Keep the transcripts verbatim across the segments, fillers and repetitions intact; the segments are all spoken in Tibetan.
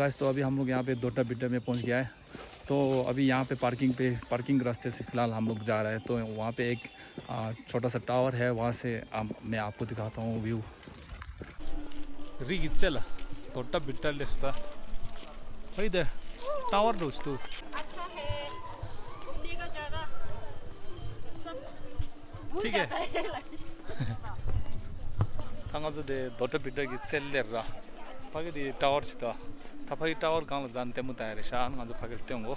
गाइस, तो अभी हम लोग यहाँ पे दोड्डा बेट्टा में पहुँच गया है। तो अभी यहाँ पे पार्किंग पे, पार्किंग रास्ते से फिलहाल हम लोग जा रहे हैं। तो वहाँ पे एक, आ, छोटा सा टावर है, वहाँ से हम, मैं आपको दिखाता हूँ व्यू। རི་གི་རྩེ་ལ་རྡོ་ཊ་བི་ཊ་སླེབས་སོང་། ཕ་གི་དེ་ཊ་ཝར་འདྲ་བོ་ཞིག་འདུག། अच्छा है, घूमने का जगह सब भूल जाता है। ད་ང་ཚོ་དེ་རྡོ་ཊ་བི་ཊ་གི་རྩེ་ལ་སླེབས་ར། ཕ་གི་དེ་ཊ་ཝར་ཞིག་འདུག། ད་ཕ་གི་ཊ་ཝར་སྒང་ལ་འཛེགས་ནས་ལྟད་མོ་ལྟ་ཡ་རེད་ཤག། ང་ཚོ་ཕ་གིར་སྟོན་གོ།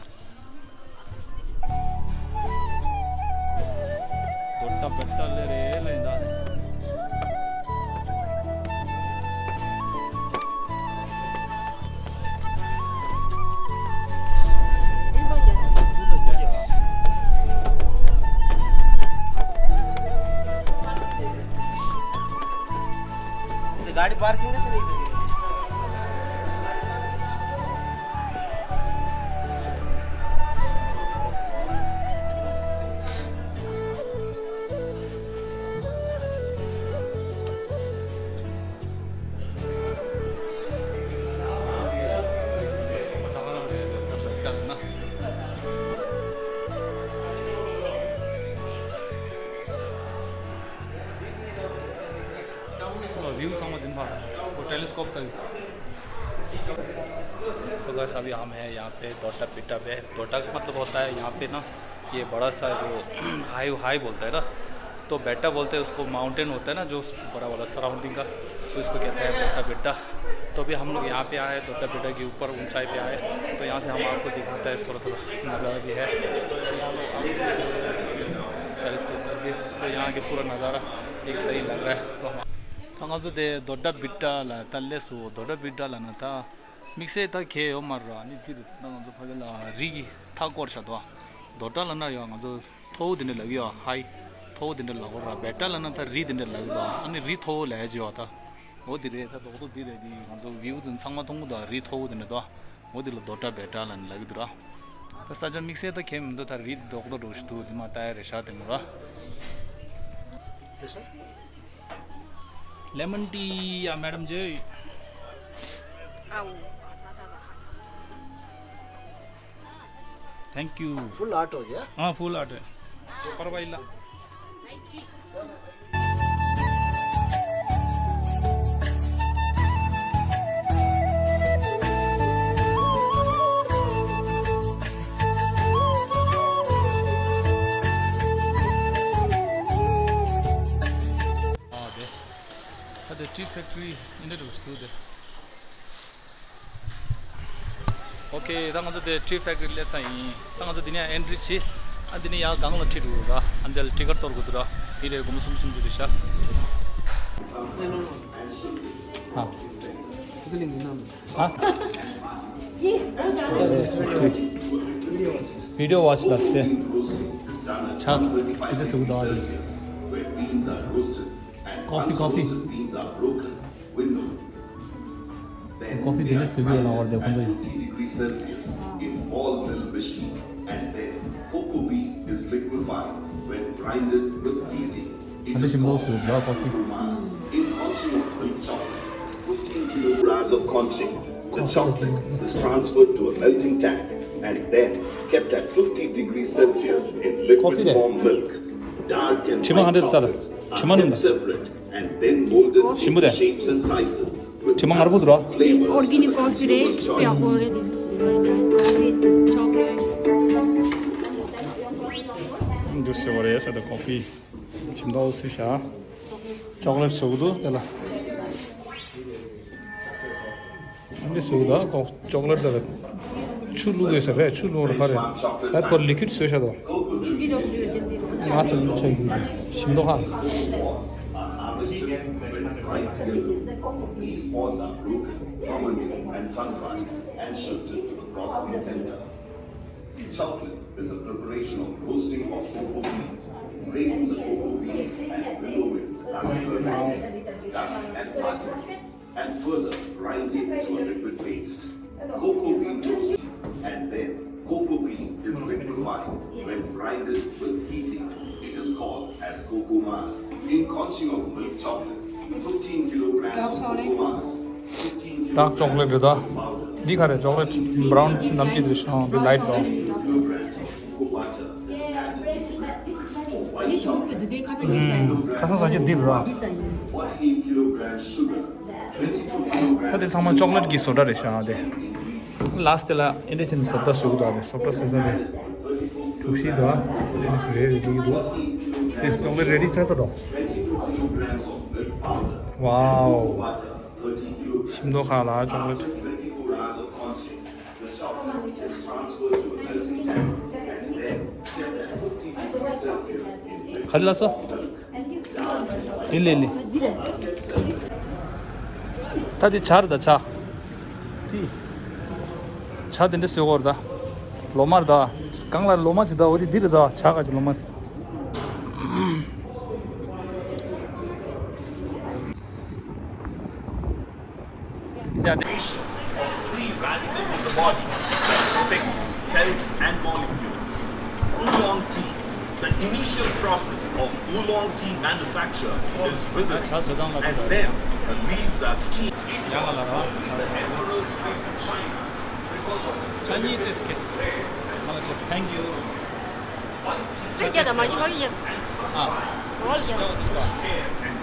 རྡོ་ཊ་བི་ཊ་སླེབས་རེད་ལབ་ཡིན་ད། गाड़ी पार्किंग से नहीं। ཚོ་ལ་བིའུ་ཚང་མ་འདི་ནས་ཕར་ཊེ་ལི་སི་ཀོབ་ལྟ་ཡོད། So guys, अभी हम हैं यहाँ पे दोड्डा बेट्टा पे। दोड्डा का मतलब होता है यहाँ पे ना, ये बड़ा सा जो हाई, हाई बोलता है ना, तो बेट्टा बोलते हैं उसको, माउंटेन होता है ना जो बड़ा वाला सराउंडिंग का, तो इसको कहते हैं दोड्डा बेट्टा। तो अभी हम लोग यहाँ पे आए, दोड्डा बेट्टा के ऊपर ऊंचाई पे आए, तो यहाँ से हम आपको दिखाते हैं थोड़ा थोड़ा नज़ारा भी है। टेलीस्कोप करके, तो यहाँ के पूरा नज़ारा एक सही लग रहा है। तो हम, ད་ང་ཚོ་དེ་རྡོ་ཊ་བི་ཊ་ལ་ད་སླེབས་སོང་། རྡོ་ཊ་བི་ཊ་ལབ་ན་ད་དམིགས་བསལ་ད་གང་ཡང་ཡོད་མ་རེད། ཨ་ནི་འདིར་ད་ང་ཚོ་ཕ་གི་ལ་རི་གི་མཐའ་སྐོར་བྱས་འདུག། རྡོ་ཊ་ལབ་ན་ཡང་ང་ཚོ་མཐོ་བོ་དེ་འདྲ་ལབ་ཀྱི་ཡོད། ཧའི་མཐོ་བོ་དེ་འདྲ་ལབ་དགོས་རེད། བེ་ཊ་ལབ་ན་ད་རི་དེ་འདྲ་ལབ་ཀྱི་འདུག། ཨ་ནི་རི་མཐོ་བོ་ལབ་ཀྱི་ཡོད་ད། འོ་དེ་རེད། ད་རྡོག་རྡོག་འདི་རེད། འདི་ང་ཚོ་བིའུ་དེ་ཚང་མ་མཐོང་གི་འདུག། རི་མཐོ་བོ་དེ་འདྲ་འདུག། འོ་དེ་ལ་རྡོ་ཊ་བེ་ཊ་ལབ་ནས་ལབ་ཀྱི་འདུག་ར། ད་ས་ཆ་དམིགས་བསལ་ད་གང་ཡང་མི་འདུག། ད་རི་རྡོག་རྡོག་འདྲ་བོ་ཞིག་འདུག། འདི་མར་ལྟ་ཡ་རེད་ཤག། དེ་མོ་ར། लेमन टी या मैडम जी? आओ। Thank you. फुल हॉट हो गया? हाँ, फुल हॉट है। परवाइला। ཨ་དེ། ཨ་དེ་ཊི་ཕེག་ཊི་རི་ཨིན་ཌི་ཡ་འདྲ་བོ་ཞིག་འདུག་དེ། ཨོ་ཁེ། ད་ང་ཚོ་དེ་ཊི་ཕེག་ཊི་རི་སླེབས་ཚར་ཡིན། ད་ང་ཚོ་འདི་ནས་ཨེན་ཊི་རི་བྱས། ཨ་འདི་ནས་ཡར་སྒང་ལ་ཁྲིད་འགྲོ་གི་ར། ཨ་འདི་ལ་ཊི་ཀེ་ཊི་གཏོར་དགོས་འདུག་ར། མི་རེར་སྒོར་མོ་སུམ་ཅུ་སུམ་ཅུ་རེད་ཤག། ཨ། ཨ། वीडियो वॉच लास्ते। छाक, कितने सुविधा आ रही है। Coffee, coffee. कॉफी देने सुविधा ना और देखो तो। Fifty degrees Celsius in ball mill machine, and then cocoa bean is liquefied when grinded with heating. It is called as cocoa mass. In conching of milk chocolate, fifteen kilograms of conching, the chocolate is transferred to a melting tank and then kept at fifty degrees Celsius in liquid form milk. Dark and white chocolates are kept separate and then molded into shapes and sizes with nuts, flavors to the consumer's choice. Organic coffee rich, we have already this is very nice coffee, this is chocolate. འདི་ཟེར་བ་རེད་ཟེར་ད་ཀོ་ཕི། ཁྱིམ་ཐོག་སུ་ཤ། ཅོག་ལེཊ་བཟོ་གི་འདུག་དེ་ལ། ཨ་འདི་བཟོ་གི་འདུག་ཀོ་ཅོག་ལེཊ་དེ་ལ། ཆུ་བླུགས་ཡོད་ས་རེད། ཆུ་བླུགས་ར་ག་རེ། ད་ཁོ་ལི་ཁུ་ཌི་བཟོས་ཤ་དོ། ང་ཚོ་ལ་ཆ་ཡོད་ཞིམ་མདོག་ཁ། These pods are broken, fermented, and sun-dried and shipped to the processing center. Chocolate is a preparation of roasting of cocoa bean, breaking the cocoa beans and winnowing the kernels, dust and butter, and further grinding to a liquid paste. Cocoa bean roasting, and then cocoa bean is liquefied when grinded with heating. It is called as cocoa mass. In conching of milk chocolate, fifteen kilograms of cocoa mass, fifteen kilograms of cocoa powder, འདི་ག་རེ། ཅོག་ལེཊ་བྷ་རའུན་ནམ་ཀིན་རེད་ཤག་འདི་ལའིཊ་འདུག་འདི་ཞོགས་པའི་དུས་དེ་ཁ་སང་གི་སའི་ཁ་སང་ཟ་རྒྱུ་འདི་རེད་ར། ད་དེ་ཚང་མ་ཅོག་ལེཊ་གི་བཟོ་གྲྭ་རེད་ཤག་དེ། ལཱསི་ཊི་ལ་ཨེ་འདྲ་བྱས་ནས་བཟོ་ལྟ་བཟོ་གི་འདུག་དེ་བཟོ་ལྟ་བཟོ་ས་དེ་གྲུ་བཞི་འདུག་དེ་ནི་རེ་རེ་འདུག་གི་འདུག་དེ་ཅོག་ལེཊ་རེ་ཌི་ཆགས་ས་འདུག་ཝའོ། ཤིང་ཏོག་ཁ་ལ་ཅོག་ལེཊ། ག་རེ་ལ་སོ། དེ་ལས་ལས། ད་དེ་ཇ་རེད་ད་ཇ། དེ། ཇ་དེ་འདྲ་བཟོས་གོ་རེད་ད། ལོ་མ་རེད་ད། གང་ལ་ལོ་མ་ཅིག་ད་འོ་དེ་འདི་རེད་ད། ཇ་ག་ཅིག་ལོ་མ་དེ། Yeah, the formation of free radicals in the body that affects cells and molecules. Oolong tea. The initial process of oolong tea manufacture is withering, and then the leaves are steamed. It was called the Emerald Street in China because of its Chinese biscuit. Thank you.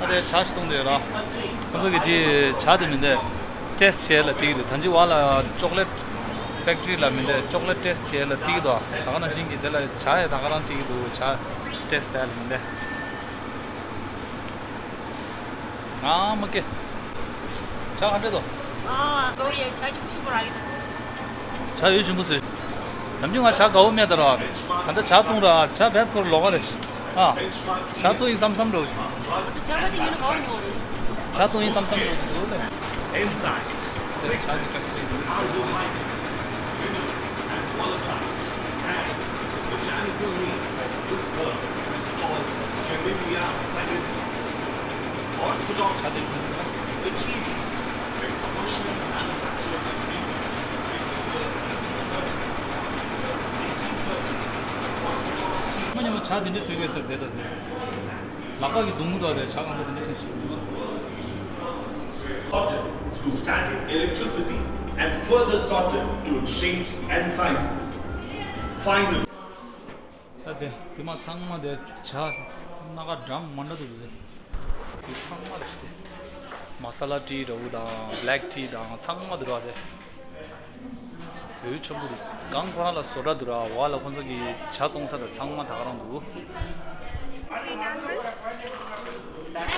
ཨ། ད་དེ་ཇ་ཞིག་བཏུང་དེ་ར། ཁོ་ཚོ་གི་དེ་ཇ་དེ་མིན་དེ། ཊེ་སི་ཊི་བྱས་ལ་སྤྲད་ཀྱི་འདུག་ད་ཅི་བ་ལ་ཅོག་ལེཊ་ཕེག་ཊི་རི་ལ་མིན་དེ་ཅོག་ལེཊ་ཊེ་སི་ཊི་བྱས་ལ་སྤྲད་ཀྱི་འདུག་ད་ག་ནང་བཞིན་གྱི་དེ་ལ་ཇ་ཡང་ད་ག་རང་སྤྲད་ཀྱི་འདུག་ཇ་ཊེ་སི་ཊི་བྱས་ལ་མིན་དེ། ང་མ་ཀེ། ཇ་ག་འདྲ་འདུག་ཨ། ཇ་ཡོད་ཞིམ་པོ་ཟེར། ནམ་རྒྱུན་ང་ཇ་དགའ་བོ་མེད་ད་ར། ད་ལྟ་ཇ་བཏུང་ར་ཇ་བེད་ཁོར་ལོག་ག་རེད། ཨ། ཇ་བཏུང་ཡིན་བསམ་བསམ་འགྲོ། ཇ་བཏུང་ཡིན་བསམ་བསམ་འགྲོ་འདུག་ལེ། Enzymes, which are the vitamins, minerals, and volatiles, and the botanical name of this herb is called Camellia sinensis. Orthodox tea, the tea leaves, were commercially manufactured in India in the year eighteen thirty. Since eighteen thirty, the Orthodox tea མ་ཉམས་པ་ཇ་དེ་འདྲ་བཟོས་པའི་སར་བསྡད་ད་དེ། ལག་པ་གི་མདུང་མོ་དག་དེ་ཇ་གང་ལ་དེ་འདྲ་བཟོས་སོང་། Sorted through static electricity and further sorted to its shapes and sizes. Finally, ད་དེ་དེ་མ་ཚང་མ་དེ་ཇ་སྣ་ཁ་འགྲམ་མ་འདྲ་འདུག་དེ། དེ་ཚང་མ་རེད་དེ། མ་ས་ལ་ཏི་འདྲ་བོ་དང་བྷེ་ལེག་ཏི་དང་ཚང་མ་འདུག་ར་དེ། འོས་ཆོག་གི་འདུག་གང་ཁོ་རང་ལ་བཟོ་གྲྭ་འདུག་ར། བ་ལ་ཁོ་ཚོ་གི་ཇ་བཙོང་ས་དང་ཚང་མ་ད་ག་རང་འདུག་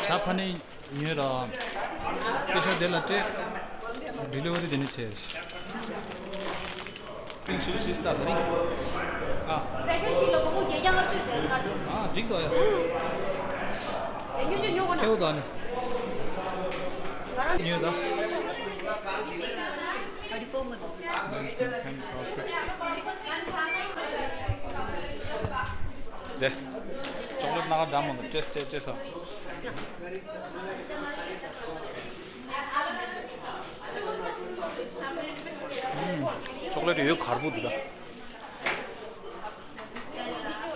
ཇ་ཕ་ནས་ཉོས་ར། སྐད་ཆ་དེ་ལ་སྤྲད། ཌི་ལི་ཝ་རི་དེ་ནས་བྱས། ཨ། ཨ། འགྲིག་འདུག་ཡ། ཁེའུ་དང་ནི། ཉོས་ད། དེ། ཅོག་ལེཊ་སྣ་ཁ་འདྲ་མོ་འདུག་ཊེ་སི་ཊི་ཊེ་སི་ཊེ་སི་ཨ། ཅོག་ལེཊ་ཡོད་གར་པོ་འདུག་ད།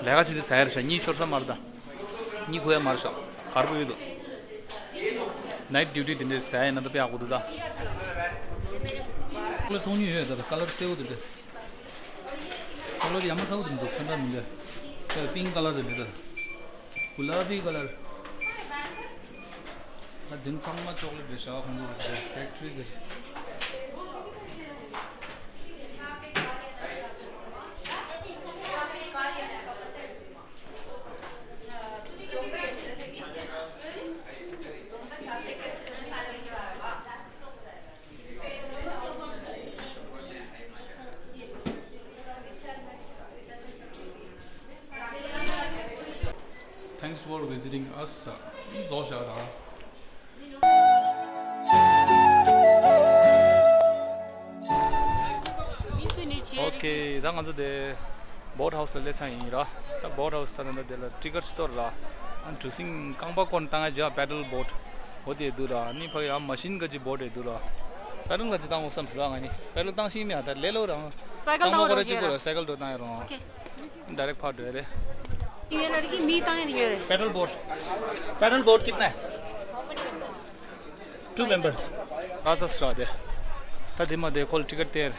ལས་ཀ་བྱེད་དུས་ཟ་ཡར་ཤག་གཉིད་ཤོར་ས་མ་རེད་ད། གཉིད་ཁུག་ཡ་མ་རེད་ཤག་གར་པོ་ཡོད་འདུག་ནའིཊ་ཌིའུ་ཊི་དེ་འདྲའི་ཟ་ཡ་ཡིན་ན་ད་དཔེ་ཡག་པོ་འདུག་ད། ཅོག་ལེཊ་མཐོང་མྱོང་ཡོད་ད། ཀ་ལར་སེར་པོ་དེ་འདྲ། ཀ་ལར་ཡ་མ་ཚ་པོ་དེ་འདྲ་འདུག་ཚོན་ཁྲ་མི་འདྲ། ད་པིང་ཀ་ལར་དེ་འདྲ་ད། གུ་ལ་བི་ཀ་ལར། ད་དེ་ཚང་མ་ཅོག་ལེཊ་རེད་ཤག་ཁོང་ཚོ་ཕེག་ཊི་རི་གི་རེད། Thanks for visiting us. རྫོགས་བཞག་དང་། ཨོ་ཁེ། ད་ང་ཚོ་དེ་བོཊ་ཧའུ་སི་ལ་སླེབས་ཚར་ཡིན་ར། ད་བོཊ་ཧའུ་སི་ད་ནི་ད་དེ་ལ་ཊི་ཀེཊ་སི་ཊོར་ར། ཨ་གྲུ་གཟིངས་རྐང་པ་བསྐོར་བཏང་ཡ་ཇ་པེ་ཌལ་བོཊ། འོ་དེ་འདུག་ར། ནི་ཕ་གི་ཡང་མ་ཤིན་ག་ཅི་བོཊ་དེ་འདུག་ར། པེ་ཌལ་ག་ཅི་བཏང་འོ་བསམ་སོང་ར། ང་ནི་པེ་ཌལ་བཏང་ཤེས་མེད་ད། ལེ་ལོ་རང་སའི་ཀལ་བཏང་བ་ར་གཅིག་པོ་ར། སའི་ཀལ་འགྲོ་བཏང་ཡ་རང་། ཨོ་ཁེ། ཌའི་རེག་ཕར་འགྲོ་ཡ་རེད། ཡོད་ལ་རིག་གི་མི་བཏང་ཡ་ཡོད་རེད། པེ་ཌལ་བོཊ། པེ་ཌལ་བོཊ་कितना है? Two members. ཨ་ཙི་སྲ་དེ། ད་ ད་དེ་མ་དེ་ཁོལ་ཊི་ཀེཊ་དེར།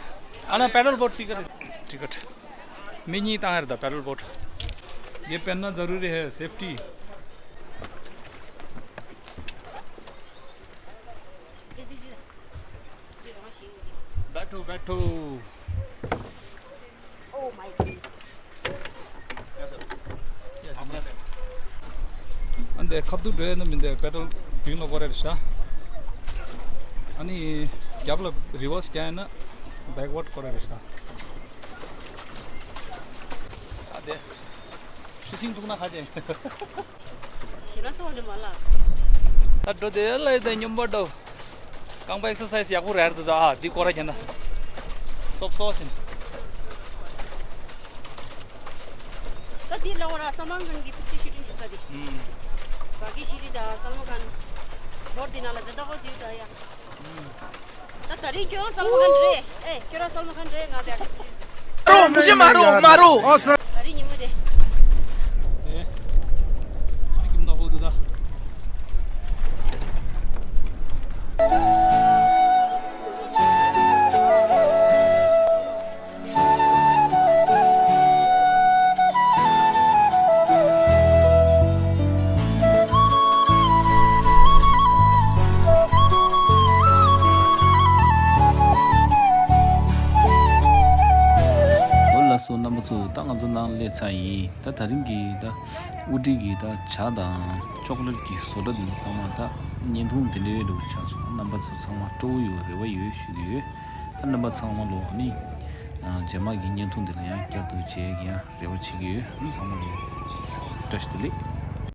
ཨ་ན་པེ་ཌལ་བོཊ་ཊི་ཀེཊ། ཊི་ཀེཊ། མི་གཉིས་བཏང་ཡར་ད་པེ་ཌལ་བོཊ། ये पहनना ज़रूरी है, सेफ्टी। बैठो, बैठो। Oh my goodness. ཨ་འདི་ཁ་ཐུག་འགྲོ་ཡ་ན་མི་འདི་པེ་ཌལ་མདུན་ལ་སྐོར་རེ་རེ་བཞག་ཨ་ནི་རྒྱབ་ལ་རི་ཝར་སི་རྒྱག་ཡ་ན་བེག་ཝར་ཌི་སྐོར་རེ་རེ་བཞག་ཨ་འདི་ཆུ་སྲིན་འཐུང་ན་ཁ་ཅན། ཞེ་དྲག་སོང་བ་འདི་མ་ལགས། ད་འགྲོ་དེ་ལ་ཡི་དེ་སྙོམས་པོ་འགྲོ། རྐང་པ་ཨེག་སར་སའིཛ་ཡག་པོ་རེད་འདུག་ད་ཨ་འདི་སྐོར་ར་རྒྱག་ན། སོབ་སོབ་ཟིན། ད་འདི་ལ་འོ་ར་སལ་མན་ཁཱན་གྱི་ཐུགས་རྗེ་ཞུ་ཊིང་བྱེད་ས་དེ། ཨུམ། བ་གི་ཤི་རི་དང་སལ་མན་ཁཱན། ལོར་འདི་ནང་ལ་ཛ་དྲག་པོ་ཅིག་ད་ཡ། ཨུམ། ད་ད་རིང་ཁྱོད་རང་སལ་མན་ཁཱན་རེད། ཨེ་ཁྱོད་རང་སལ་མན་ཁཱན་རེད། ང་བེ་ཨ་ཁ་སི་རེད། मारो, मुझे मारो, मारो। ད་རིང་ཉིན་མོ་དེ། ཨེ། ཨ་ནི་ཁྱིམ་བདག་ཧོ་དུ་ད། ཨོ་ལགས་སོ། རྣམ་པ་ཚོ་ད་ང་ཚོ་ནང་སླེབས་ཚར་ཡིན། ད་ད་རིང་གི་ད་ཨུ་ཊི་གི་ད་ཇ་དང་ཅོག་ལེཊ་ཀྱི་བཟོ་གྲྭ་འདི་ཚང་མ་ད་བརྙན་ཐུང་འདི་འདྲའི་འདྲ་བོ་ཆགས་སོང་། རྣམ་པ་ཚོ་ཚང་མ་སྤྲོ་བོ་ཡོད་རེ་བ་ཡོད་ཞུ་གི་ཡོད། ཨ་རྣམ་པ་ཚང་མ་ལོ་ཨ་ནི། ཨ་རྗེས་མ་གི་བརྙན་ཐུང་འདི་ལ་ཡང་བསྐྱར་དུ་མཇལ་གི་ཡང་རེ་བ་བྱེད་ཀྱི་ཡོད། ཨ་ཚང་མ་ལོ་བཀྲ་ཤིས་བདེ་ལེགས།